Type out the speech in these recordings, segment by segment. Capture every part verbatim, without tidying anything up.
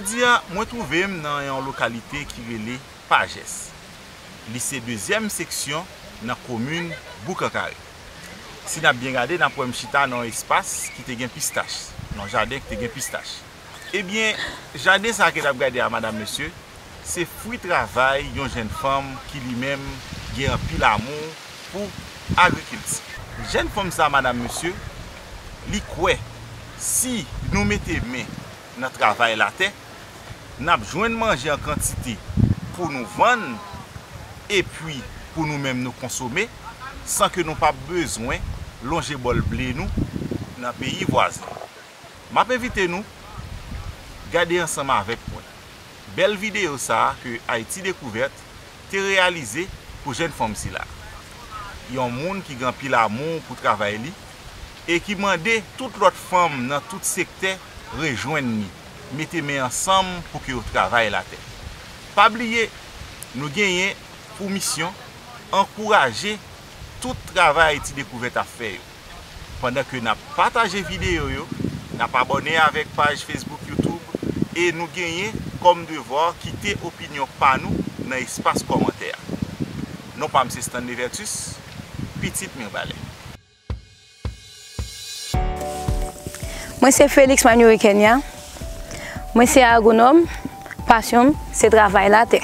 Jodi a, mwen twouve m nan yon lokalite ki rele Pajès. Li se dezyèm seksyon nan komin Boukankare. Si n ap byen gade, n ap wè m chita nan yon espas ki te gen pistach, nan yon jaden ki te gen pistach. Ebyen, jaden sa a ke n ap gade a, madanm, mesye, se fwi travay yon jèn fanm ki li menm gen anpil amou pou agrikilti. Jèn fanm sa a, madanm, mesye, li kwè si nou mete men nan travay latè, n ap jwenn manje an kantite pou nou vann, epi pou nou menm nou konsome, san ke nou p ap bezwen lonje bòl ble nou nan peyi vwazen. M ap envite nou gade ansanm avèk mwen bèl videyo sa a ke Ayiti Dekouvèt te reyalize pou jèn fanm sila. Yon moun ki gen anpil amou pou travay li e ki mande tout lòt fanm nan tout sektè rejwenn li, mete men ansanm pou ke yo travay latè. Pa bliye, nou genyen pou misyon ankouraje tout travay Ayiti Dekouvèt ap fè yo. Pandan ke n ap pataje videyo yo, n ap abòne avèk paj Facebook, YouTube, e nou genyen kòm devwa kite opinyon pa nou nan espas kòmantè a. Non pa m se Stanley Vertus, pitit Mirbalè. Mwen se Félix Manyouri Kenya. Mwen se agwonòm. Pasyon m se travay latè.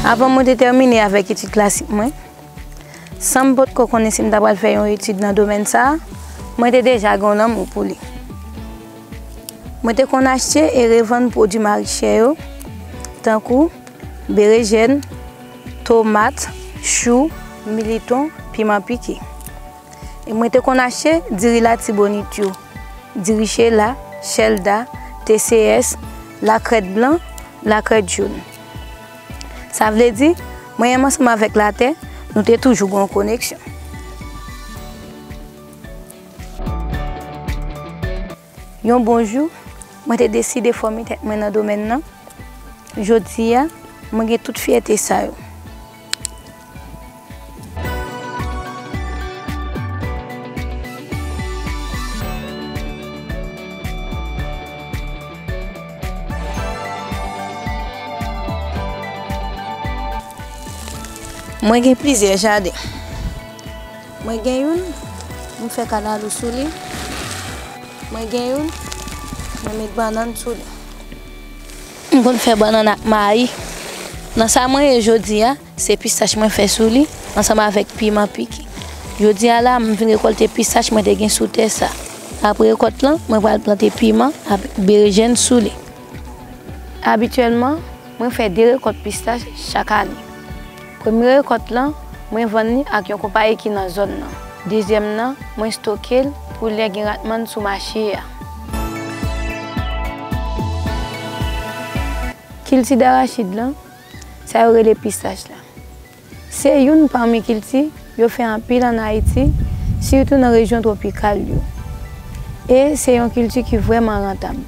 Avan mwen te tèmine avèk etid klasik mwen, san m potko konnen si m ta pral fè yon etid nan domèn sa a, mwen te deja gen yon lanmou pou li. Mwen te konn achte e revann pwodui marachichè yo, tankou berejèn, tomat, chou, militon, piman pike. E mwen te konn achte diri Latibonit yo, diri Chela, Chèlda, T C S, lakrèd blan, lakrèd jòn. Sa vle di, mwen menm ansanm avèk latè, nou te toujou gen yon koneksyon. Yon bon jou, mwen te deside fòme tèt mwen nan domèn nan. Jodi a, mwen gen tout fyète sa yo. Mwen gen plizyè jaden. Mwen gen youn, m fè kalalou sou li. Mwen gen youn, mwen met bannann sou li. M konn fè bannann ak mayi. Nan sa mwen ye jodi a, se pistach mwen fè sou li, ansanm avèk piman pike. Jodi a la, m vin rekòlte pistach mwen te gen sou tè sa. Apre rekòt lan, mwen pral plante piman avèk berejèn sou li. Abityèlman, mwen fè de rekòt pistach chak ane. Premye rekòt lan, mwen vann li ak yon konpayi ki nan zòn nan. Dezyèm nan, mwen stoke l pou lè gen ratmann sou mache a. Kilti darachid lan, sa yo rele pistach la. Se youn pami kilti yo fè anpil ann Ayiti, sitou nan rejyon twopikal yo. E se yon kilti ki vrèman rantab.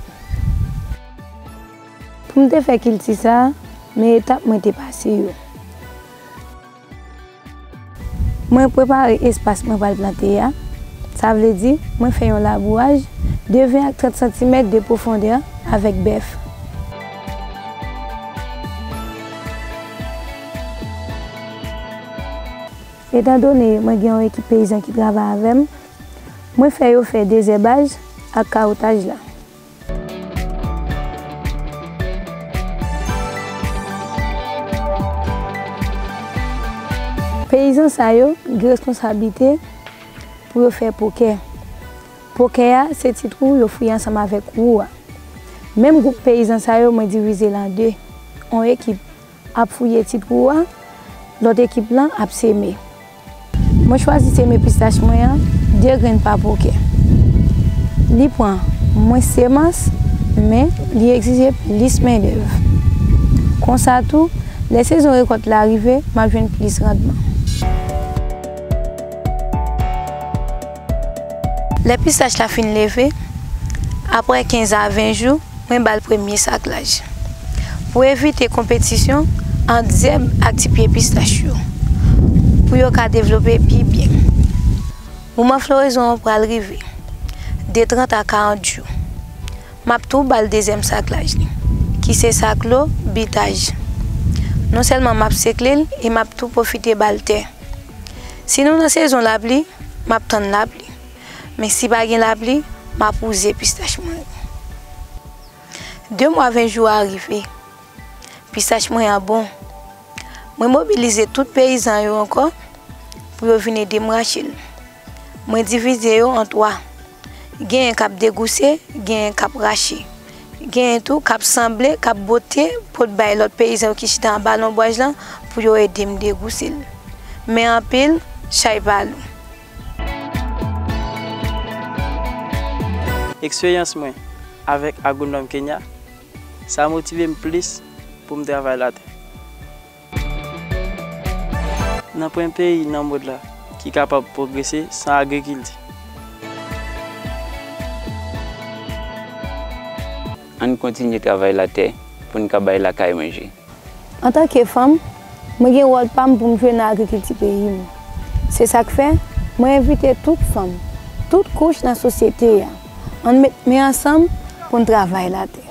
Pou m te fè kilti sa a, men etap mwen te pase yo. Mwen prepare espas mwen pral plante a. Sa vle di, mwen fè yon labouraj de ven ak trant santimèt de pwofondè avèk bèf. Etandone mwen gen yon ekip peyizan ki travay avè m, mwen fè yo fè dezèbaj ak kawotaj la. Peyizan sa yo gen responsablite pou yo fè pokè. Pokè a, se ti twou yo fouye ansanm avèk wou a. Menm gwoup peyizan sa yo, mwen divize l an de. Yon ekip ap fouye ti twou a, lòt ekip lan ap seme. Mwen chwazi seme pistach mwen an de grenn pa pokè. Li pran mwens semans, men li egzije plis mendèv. Konsa tou, lè sezon rekòt la rive, m ap jwenn plis randman. Lè pistach la fin leve, apre kenz a ven jou, mwen ba l premye saklaj. Pou evite konpetisyon, ant zèb ak ti pye pistach yo, pou yo ka devlope pi byen. Moman florezon an pral rive, de trant a karant jou. M ap tou ba l dezyèm saklaj li, ki se saklo bitaj. Non sèlman m ap sekle l, e m ap tou pwofite ba l tè. Si nou nan sezon lapli, m ap tann lapli. Men si pa gen lapli, m ap wouze pistach mwen yo. De mwa ven jou a rive. Pistach mwen an bon. Mwen mobilize tout peyizan yo ankò pou yo vin ede m rache l. Mwen divize yo an twa. Genyen k ap degouse, genyen k ap rache. Genyen tou k ap sanble, k ap bote, pot bay lòt peyizan yo ki chita anba lonbraj lan pou yo ede m degouse l. Men anpil, chay pa lou. Eksperyans mwen avèk agwonòm Kenya, sa motive m plis pou m travay latè. Nan pwen peyi nan mond la ki kapab pwogrese san agrikilti. Ann kontinye travay latè pou n ka bay lakay manje. Antanke fanm, mwen gen wòl pa m pou m jwe nan agrikilti peyi m. Se sa k fè, mwen envite tout fanm, tout kouch nan sosyete a, ann met men ansanm pou n travay latè.